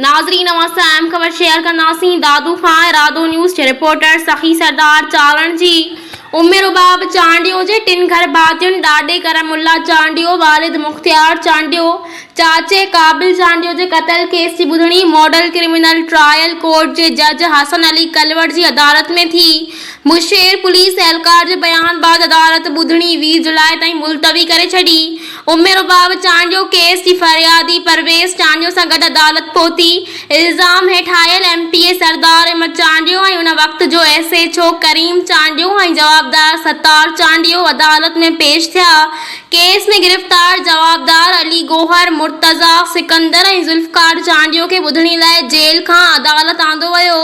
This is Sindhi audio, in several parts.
ناظرين اوهان سان اهم خبر شيئر ڪنداسين دادو کان ارادو نيوز جي رپورٽر سخي سردار چارڻ جي ام رباب چانڊيو جي ٽن گهر ڀاتين ڏاڏي ڪرم الله چانڊيو، والد مختيار چانڊيو، چاچي قابل چانڊيو جي قتل ڪيس جي ٻڌڻي ماڊل ڪرمنل ٽرائل ڪورٽ جي جج حسن علي ڪلوڙ جي عدالت ۾ ٿي. مشير پوليس اهلڪار جي بيان بعد عدالت ٻڌڻي 20 جولاء تائين ملتوي ڪري ڇڏي. ام رباب چانڊيو ڪيس جي فريادي پرويز چانڊيو سان گڏ عدالت پهتي. الزام هيٺ آيل M P A Sardar Ahmed Chandio ۽ ان وقت جو S H O Karim Chandio ۽ جوابدار ستار چانڊيو عدالت ۾ پيش ٿيا. ڪيس ۾ گرفتار جوابدار علي گوهر، مرتضيٰ، سڪندر ۽ ذوالفقار چانڊيو کي ٻڌڻي لاء جيل کان عدالت آندو ويو.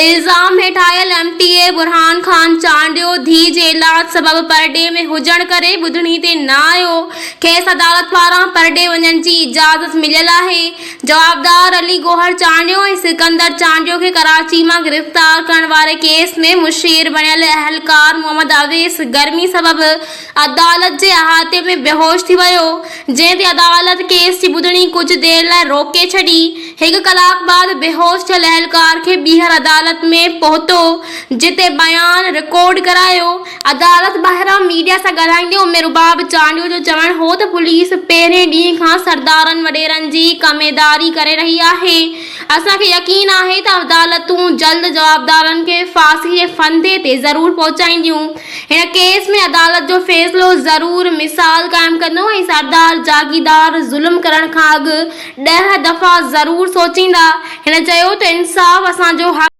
الزام هيٺ آيل M P A Burhan Khan Chandio ڌيء جي علاج سبب پرڏيهه ۾ هجڻ ڪري ٻڌڻي تي نه آيو، کيس عدالت پاران پرڏيهه وڃڻ جي اجازت مليل آهي. جوابدار علي گوهر چانڊيو ۽ سڪندر چانڊيو کي ڪراچي مان گرفتار ڪرڻ واري ڪيس ۾ مشير بڻيل اهلڪار محمد اويس گرمي سبب عدالت جي احاطي ۾ بيهوش ٿي ويو، جنهن تي عدالت ڪيس جي ٻڌڻي ڪجهه دير لاء روڪي ڇڏي. هڪ ڪلاڪ بعد بيهوش ٿيل اهلڪار کي ٻيهر عدالت ۾ پهتو، جتي بيان رڪارڊ ڪرايو. عدالت ٻاهران ميڊيا سان ڳالهائيندي ام رباب چانڊيو جو چوڻ هو ته پوليس پهرين ڏينهن کان سردارن وڏيرن جي ڪميداري ڪري رهي آهي، اسان کي يقين آهي ته عدالتون جلد جوابدارن کي ڦاسي جي ڦندي تي ضرور پهچائينديون. هن ڪيس ۾ عدالت جو فيصلو ضرور مثال قائم ڪندو ۽ سردار جاگيردار ظلم ڪرڻ کان اڳ ڏهه دفعا ضرور سوچيندا. هن چيو ته انصاف اسان جو حق.